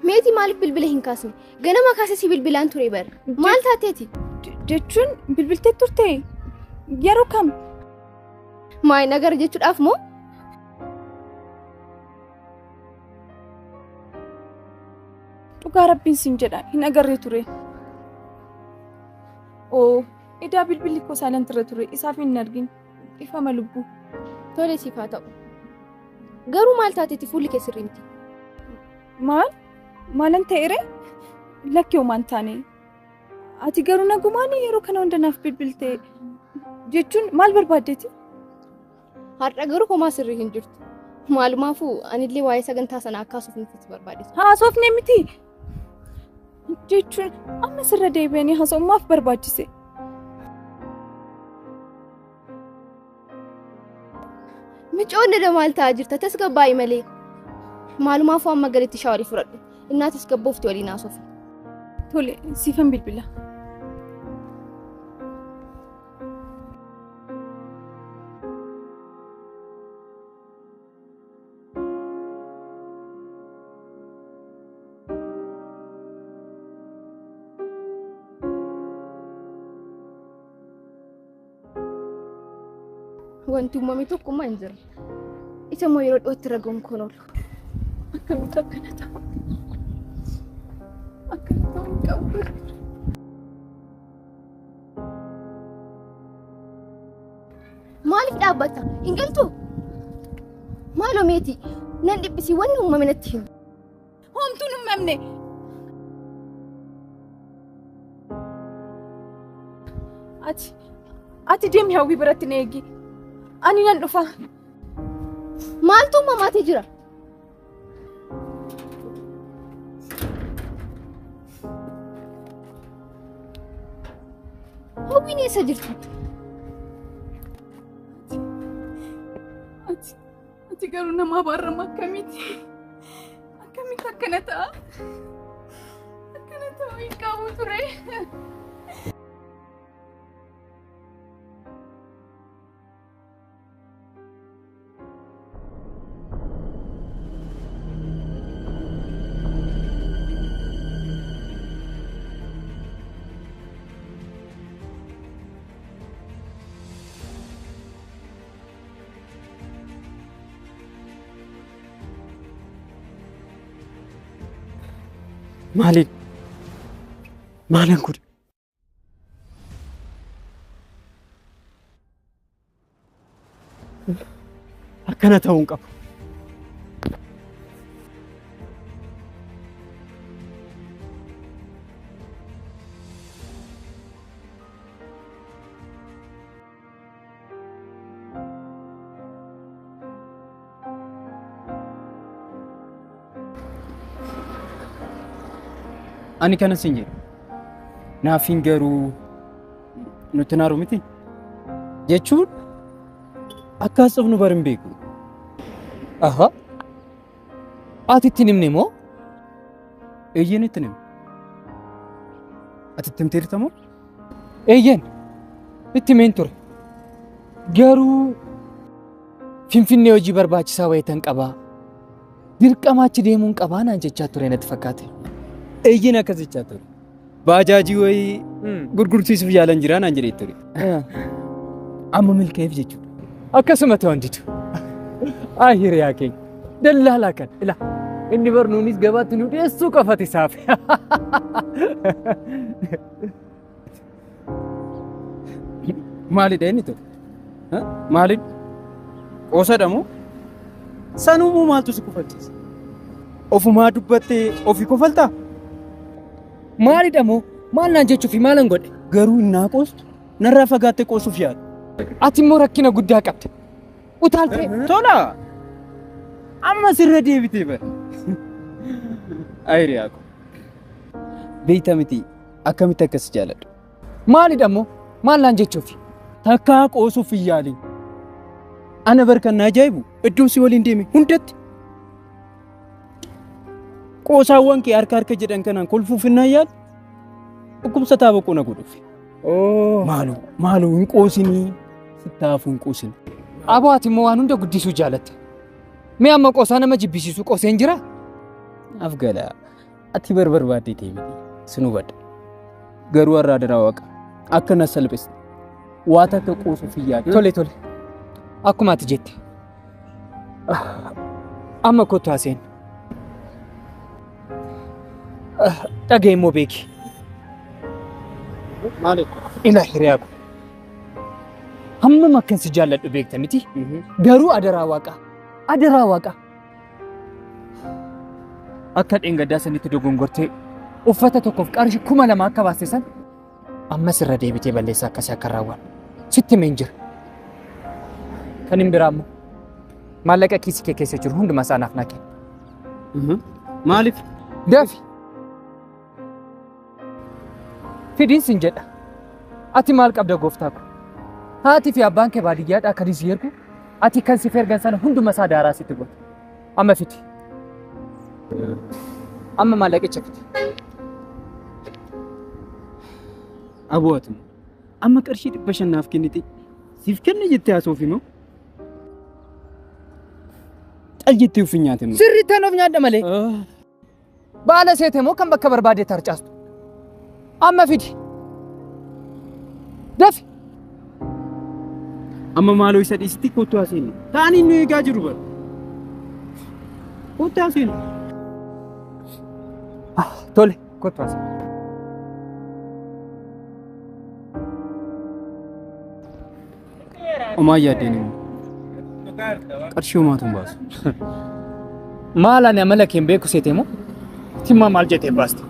Meetii maaliif bilbila hin kaasne? Ganama kaasee si bilbilaan ture bara. Maal taateeti? Jechuun bilbiltee turte yeroo kam? Maal nagara jechuudhaaf moo? Dhugaa rabbiin siin jedha hin agarree ture. Oo edaa bilbilli koo silent irra ture isaaf hin argin ifama lubbuu. Tole siif haa ta'u. Garuu maal taateeti fuulli kee sirrii miti? Maal? Maalan ta'e ree? Lakki homaan taane. Ati garuu nagumaan yeroo kana hunda naaf bilbilte jechuun maal barbaaddeeti? Har'a garuu homaa sirrii hin jirtu. Maalumaafuu anillee waa'ee sagantaa sanaa akkaasuuf nuti barbaade. Haasofne miti. Jechuun amma sirra deebi'anii haasa'ummaaf barbaachise. Micoonni dha maal ta'aa jirta? Tasgabbaa'i malee. Maalumaafuu amma galitti shaaworii fudhadhu. Innaa tasgabboofti waliin haasofna. Tole siifan bilbila. Wanti uumame tokkummaa hin jiru. Isa immoo yeroo dhiyootti raguun kun oolu. Akkamitti akkana ta'a? Akkana ta'uu hin qabu. Maaliif dhaabbata? Hin galtuu? Maaloo meetii? Nan dhiphisii wanni uumame natti himi. Homtuun hin uumamne. Ati ati deemi hawwii biratti na eegi. Ani nan dhufa. Maaltu uumamaatee jira? Hawwiin eessa jirti? Ati ati garuu nama abaarama akkamiiti? Akkamitti akkana ta'a? Akkana ta'uu hin qabu ture. Maaliin? Maalan godhe? Akkana ta'uu hin qabu. Ani kana sin jedhu. Naafin garuu nutti naaru miti. Jechuun akka haasofnu bar hin beeku. Aha. Ati itti hin himne moo? Eeyyeen itti hime. Ati itti himteerta moo? Eeyyeen itti himeen ture. Garuu Finfinnee hojii barbaachisaa wayitan qabaa. Dirqama achi deemuun qabaa naan jechaa ture natti fakkaate. Eeyyeen akkas jechaa ture. Baajaajii wayii gurgursiisuuf yaalan jiraa naan jedhee ture. Amma milkaa'eef jechuudha. Akkasuma ta'u handidu. Ay hiriyaa keenya. Dallaalaa kan ila inni barnuunis gabaatti nu dhiyeessuu qofati isaaf. Maalidha inni ture? Maalidha? Qoosadha moo? Sanuummoo maaltu si kofalchiisa? Ofumaa dubbattee ofii kofaltaa? Maalidha moo? Maal naan jechuufi maalan godhe? Garuu innaa qoostu narraa fagaattee qoosuuf yaadu. Ati immoo rakkina guddaa qabda. Utaaltee. Tola! Amma sirra deebitee bara. Ayiriyaa ko. Beektaa miti akkamitti akkas jaaladhu? Maalidha moo? Maal naan jechuufi? Takkaa qoosuuf hin yaalin. Ana bar kan na ajaa'ibu iddoon si waliin deeme hundatti qoosaawwan kee harka harka jedhan kanaan kolfuuf hin yaalu dhukkubsataa boqoo na godhuuf. Maaloo maaloo hin qoosinii sittaafuu hin qoosin. Aboo ati immoo waan hunda guddisuu jaalatta. Mee amma qoosaa nama jibbisiisu qooseen jira? Afgala ati bar barbaaddee ta'e miti sin hubadha. Garuu har'a adaraa waaqa akka na salphiste waa takka qoosuuf hin yaadin. Tole tole. Akkuma ati jette. Amma kottu haaseen. Dhagee immoo beeki. Maali? Ilaa hiriyaa ko. Hammam akkan si jaalladhu beekta miti? Garuu adaraa waaqaa. Adaraa waaqaa. Akka dheengaddaa sanitti dogongortee uffata tokkoof qarshii 2000 akka baaste san ammas irra deebitee balleessaa akkasii akka raawwannu sitti himeen jira. Kan hin biraa immoo maallaqa kiisii kee keessa jiru hundumaa isaa naaf naa kenni. Maaliif? Dafi. Fidiin sin jedha. Ati maal qabda gooftaa ko? Haati fi abbaan kee baadiyyaadhaa kan si ergu ati kan siif ergan sana hunduma isaa daaraa sitti goota. Amma fidi. Amma maallaqicha fidi. Aboo ati amma qarshii 500 naaf kennite siif kenna jettee haasoofi moo? Xal jettee of hin nyaate moo? Sirriitti of nyaadha malee. Baala seete moo kan bakka barbaade tarcaastu? Amma fidi. Dafi. Amma maaloo isa dhiisitti kottu haaseenni. Ta'anii nu eegaa jiru bara. Kottu haaseenni. Tole kottu haaseenni. Homaa yaaddeen immoo. Qarshii homaatu hin baasu. Maal ani amala kee hin beeku seete moo? Timmaa maal jettee baaste?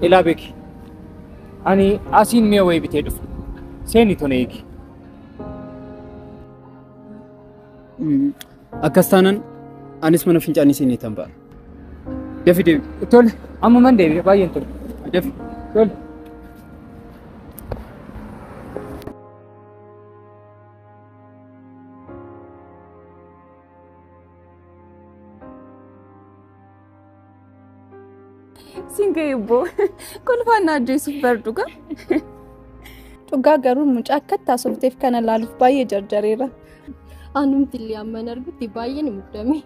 Ilaa beeki. Ani asiin mi'a wayii bitee dhufa. Seeni tona eegi. Akkas taanaan anis mana fincaanii seenee tan ba'a. Dafi deebi. Tole ammuman deebi'e baay'een tole. Dafi. Tole. Siin ga'e obbo. Kolfaan na ajjeesuuf bar dhugaa. Dhugaa garuu mucaa akkatti haasofteef kana laaluuf baay'ee jarjareera. Anumti illee amman argutti baay'ee ni muddame.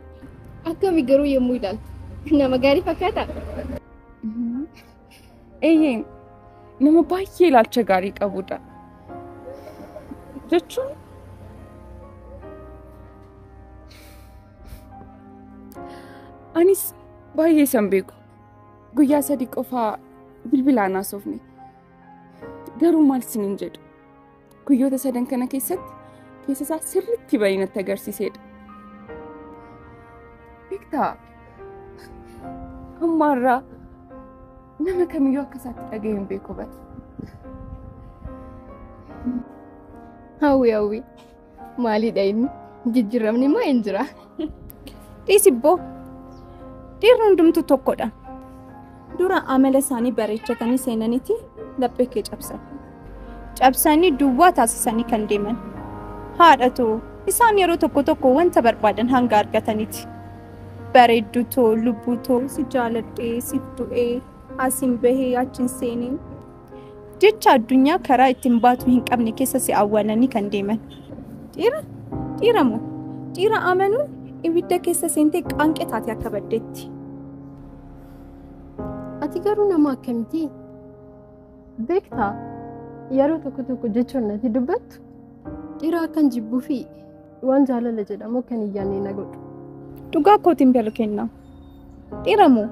Akkami garuu yommuu ilaaltu nama gaarii fakkaata? Eeyyee nama baay'ee ilaalcha gaarii qabudha. Jechuun anis baay'ee isan beeku. Guyyaa 3 qofaa bilbilaan haasofne. Garuu maal isiniin jedhu? Guyyoota sadan kana keessatti keessa isaa sirriitti bahee natti agarsiisedha. Beektaa amma irraa nama kamiyyuu akka isaatti dhaga'ee hin beeku bara. Hawwi hawwi maalidha inni? Jijjiiramni moo hin jira? Dhiisibboo dhiirri hundumtuu tokkodha. Dura amala isaanii bareechatanii seenaniiti laphee kee cabsan. Cabsanii duwwaa taasisanii kan deeman. Haadhatu Isaan yeroo tokko tokko wanta barbaadan hanga argataniiti. Bareedduu too, lubbuu too, si jaaladhee, si du'ee, asiin bahee, achiin seenee. Jecha addunyaa karaa ittiin baatu hin qabne keessa si awwaalanii kan deeman. Dhiira? Dhiira moo? Dhiira amanuun ibidda keessa seentee qaanqee taate akka baddeetti. Ati garuu nama akkamiiti? Beektaa yeroo tokko tokko jechuun natti dubbattu dhiira akkan jibbuu fi waan jaalala jedhamu kan hin yaadne na godhu. Dhugaa kootiin bira kenna. Dhiira moo?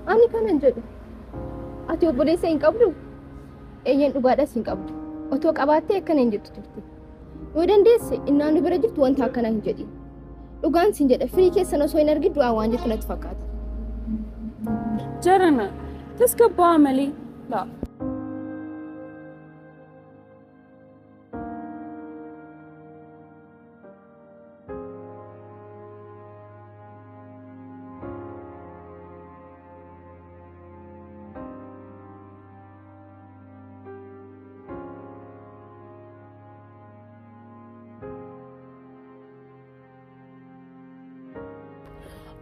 Ani kanan jedhu. Ati obboleessa hin qabdu? Eeyyeen dhugaadhas hin qabdu. Otoo qabaattee akkana hin jettu turte. Yoo dandeesse innaan nu bira jirtu wanta akkanaa hin jedhin. Dhugaan sin jedha firii keessan osoo hin argin du'aa waan jettu natti fakkaata. Jarana tasgabbaa'aa malee laa.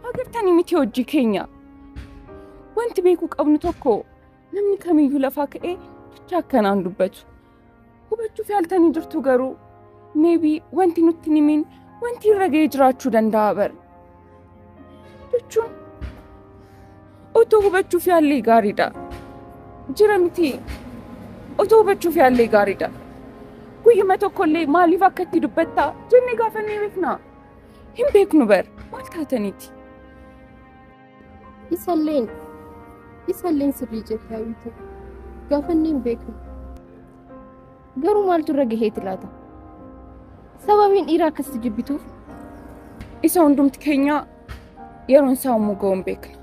Agartanii miti hojii keenya. Wanti beekuu qabnu tokko namni kamiyyuu lafaa ka'ee jecha akkanaan dubbatu. Hubachuuf yaaltanii jirtu garuu maybe wanti nutti himin wanti irra ga'ee jiraachuu danda'a bara. Jechuun otoo hubachuuf yaallee gaariidha. Jira miti otoo hubachuuf yaallee gaariidha. Guyyuma tokkollee maaliif akka itti dubbattaa jennee gaafannee beeknaa? Hin beeknu bara maal taataniiti? Isalleen sirrii jettee hawwitu. Gaafannee hin beeknu. Garuu maaltu irra gaheeti laata? Sababiin dhiira akkasitti jibbituuf? Isa hundumti keenya yeroon isaa yommuu ga'u hin beekna.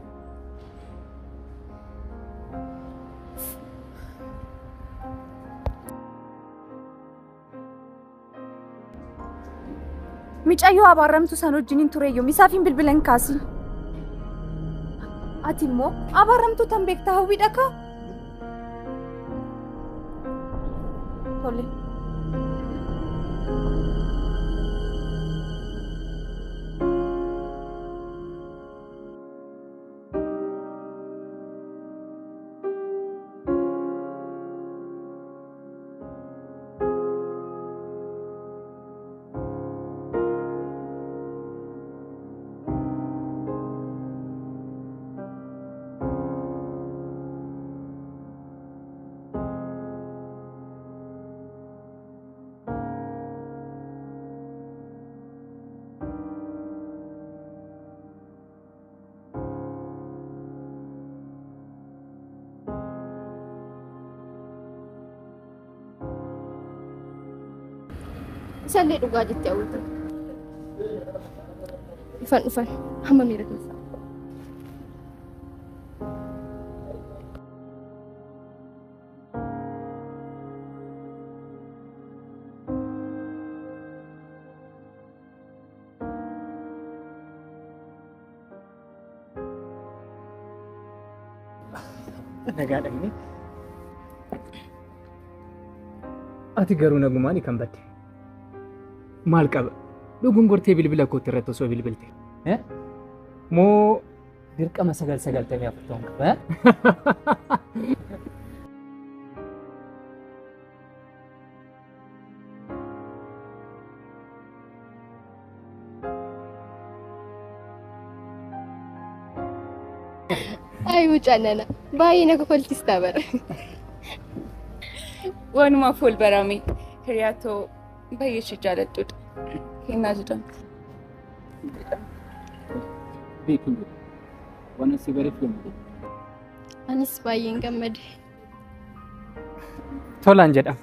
Micayyoo abaaramtuu san wajjiniin tureeyyuu isaaf hin bilbilan kaasin. Ati immoo abaaramtuu tan beektaa hawwiidha kaa? Tole. Isallee dhugaa jettee hawwitu. Dhufan dhufan hamma miira keessaa. Nagaa dhagni. Ati garuu nagumaan kan badde. Maal qaba? Dogongortee bilbila kootti irratti osoo bilbilte. Moo dirqama 994 ta'uun qaba? Ay mucaa nana baay'ee na kofalchiistaa bara. Wanumaaf wal barame hiriyaatoo baay'ee ishee jaaladhuudha. Kennaa jedhamti. Beekin jedhu. Waan asii bareef gammade. Anis baay'een gammade. Tolaan jedhama.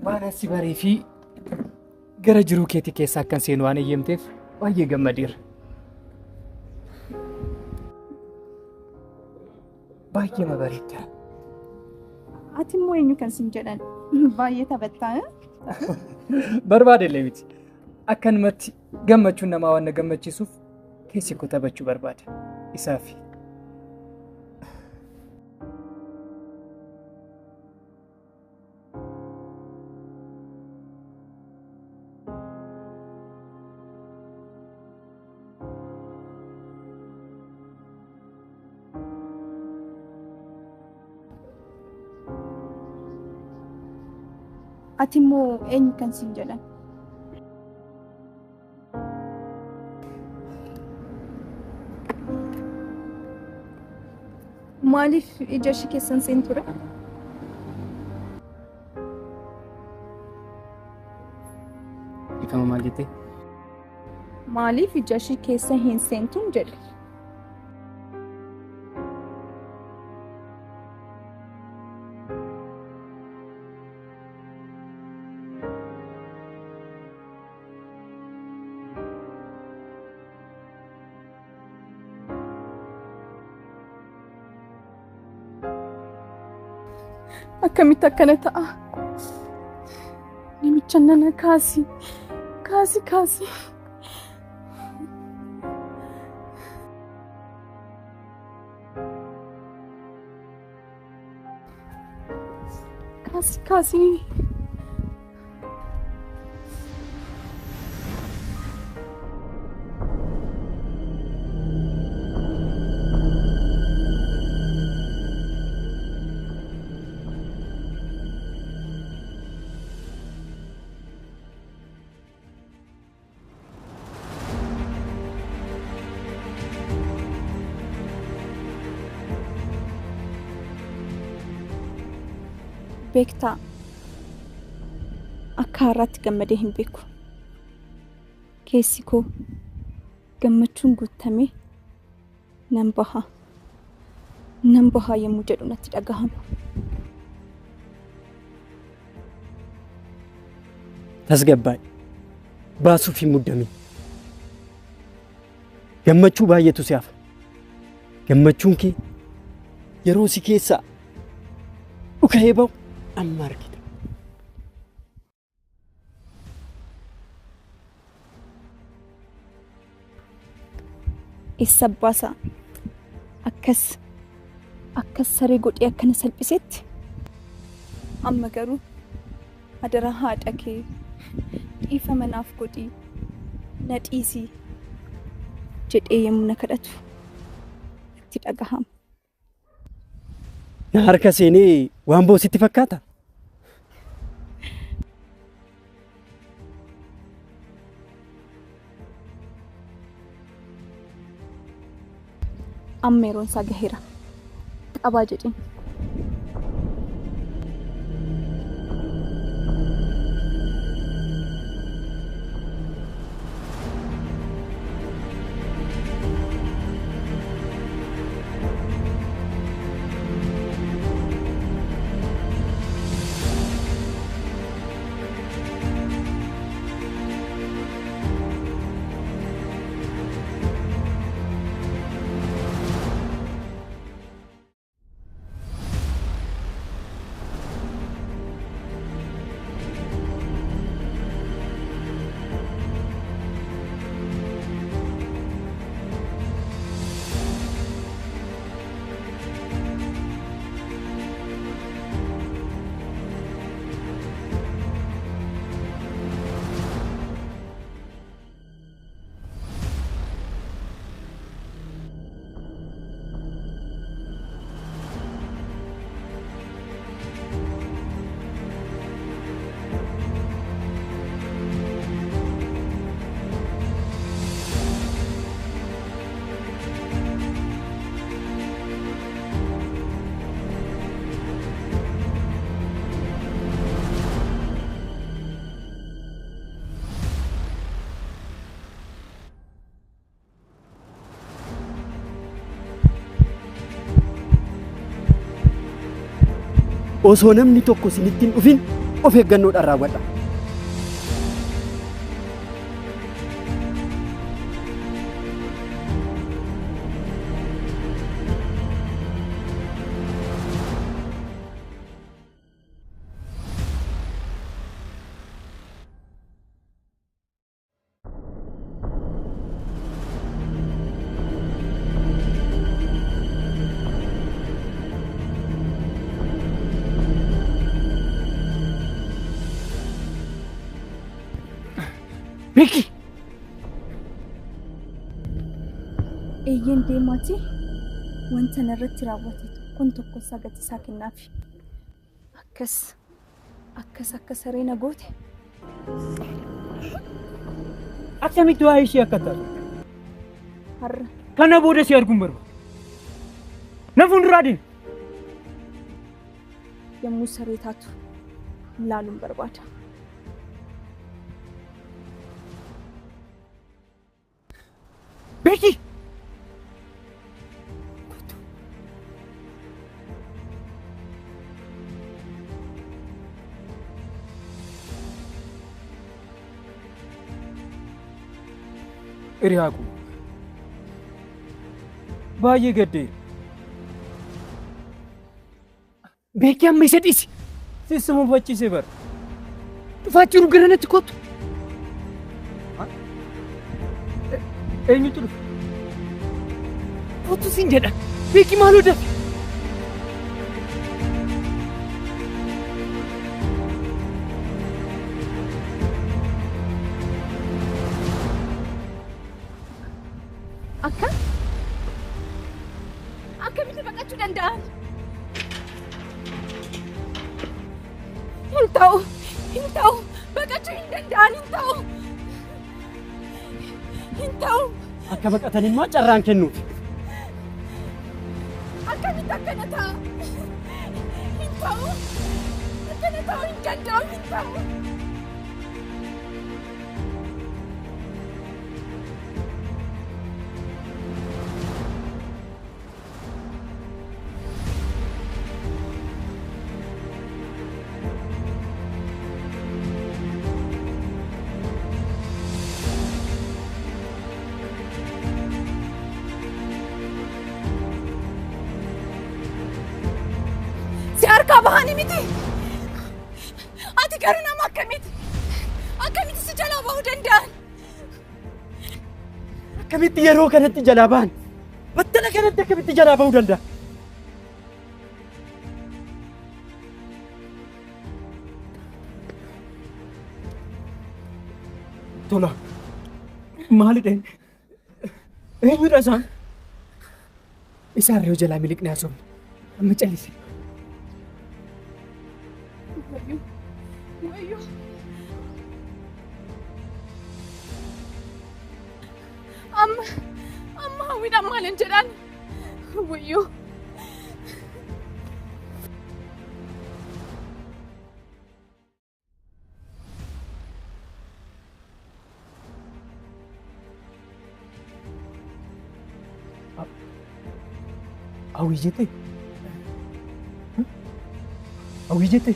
Waan asi baree fi gara jiruu keetii keessa akkan seenu waan eeyyamteef baay'ee gammadeera. Baay'ee ma bareedda. Ati immoo eenyu kan sin jedhan? Baay'ee taphattaa. Barbaade illee miti. Akkanumatti gammachuun namaa waan na gammachiisuuf keessi koo taphachuu barbaada. Isaafi. Ati immoo eenyu kan sin jedhan? Maaliif ija ishee keessan seen ture? Ifama maal jettee? Maaliif ija ishee keessa hin seentuun jedhe? Akkamitti akkana ta'a? Namicha nana kaasi. Kaasi kaasi. Kaasi kaasi. Beektaa akka har'aatti gammadee hin beeku. Keessi koo gammachuun guutamee nan baha. Nan baha yommuu jedhu natti dhagahama. Tasgabbaa'e. Baasuuf hin muddamin. Gammachuu baay'eetu si hafa. Gammachuun kee yeroo si keessaa dhuka'ee ba'u amma argita. Eessa baasaa? Akkas akkas saree godhee akkana salphisetti. Amma garuu adaraa haadha kee dhiifama naaf godhii na dhiisii jedhee yommuu na kadhatu itti dhagahama. Na harka seenee waan ba'u sitti fakkaata? Amma yeroon isaa gaheera. Qabaa jedheen. Osoo namni tokko isinitti hin dhufin Of eeggannoodhaan raawwadha. Beeki! Eeyyeen deemaatii wanta narratti raawwate tokkoon tokko isaa gati isaa kennaafi. Akkas akkas akka saree na goote. Akkamitti waa'ee ishee akka taatu? Har'a. Kana booda si arguun barbaadu. Na fuulduraa deemi. Yommuu saree taatu ilaaluun barbaada. Beeki! Hiriyaa koo baay'ee gaddeera. Beeki amma isa dhiisi. Sis mufachiise bara. Dhufaa jiru gara natti kottu. Eenyutu dhufe? Kottu siin jedha. Beeki maaloo dafi. Akka? Akkamitti baqachuu danda'an? Hin ta'u! Hin ta'u! Baqachuu hin danda'an! Hin ta'u! Hin ta'u! Akka baqatan immoo carraan kennuufi. Akkamitti akkana ta'a? Hin ta'u! Akkana ta'uu hin danda'u! Hin ta'u! Si harkaa bahanii miti. Ati garuu nama akkamiiti? Akkamitti si jalaa bahuu danda'an? Akkamitti yeroo kanatti jalaa bahan? Battala kanatti akkamitti jalaa bahuu danda'a? Tola. Maalidha inni? Eenyudha isaan? Isaan re'oo jalaa miliqnee haasofna. Amma callisi. Wayyoo! Wayyoo! Amma amma hawwiidhaan maalin jedhaan? Wayyoo! Hawwii jettee? Hawwii jettee?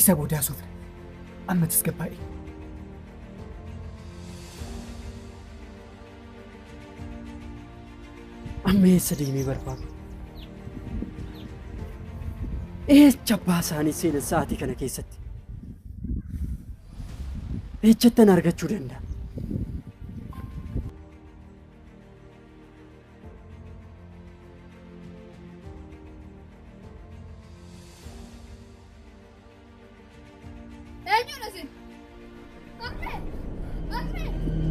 Isa booda haasofna. Amma tasgabbaa'i. Amma eessa deemee barbaadu? Eessa abbaa isaanii seenan sa'aatii kana keessatti? Eessattan argachuu danda'a? Eenyudha isin? Harmee! Harmee!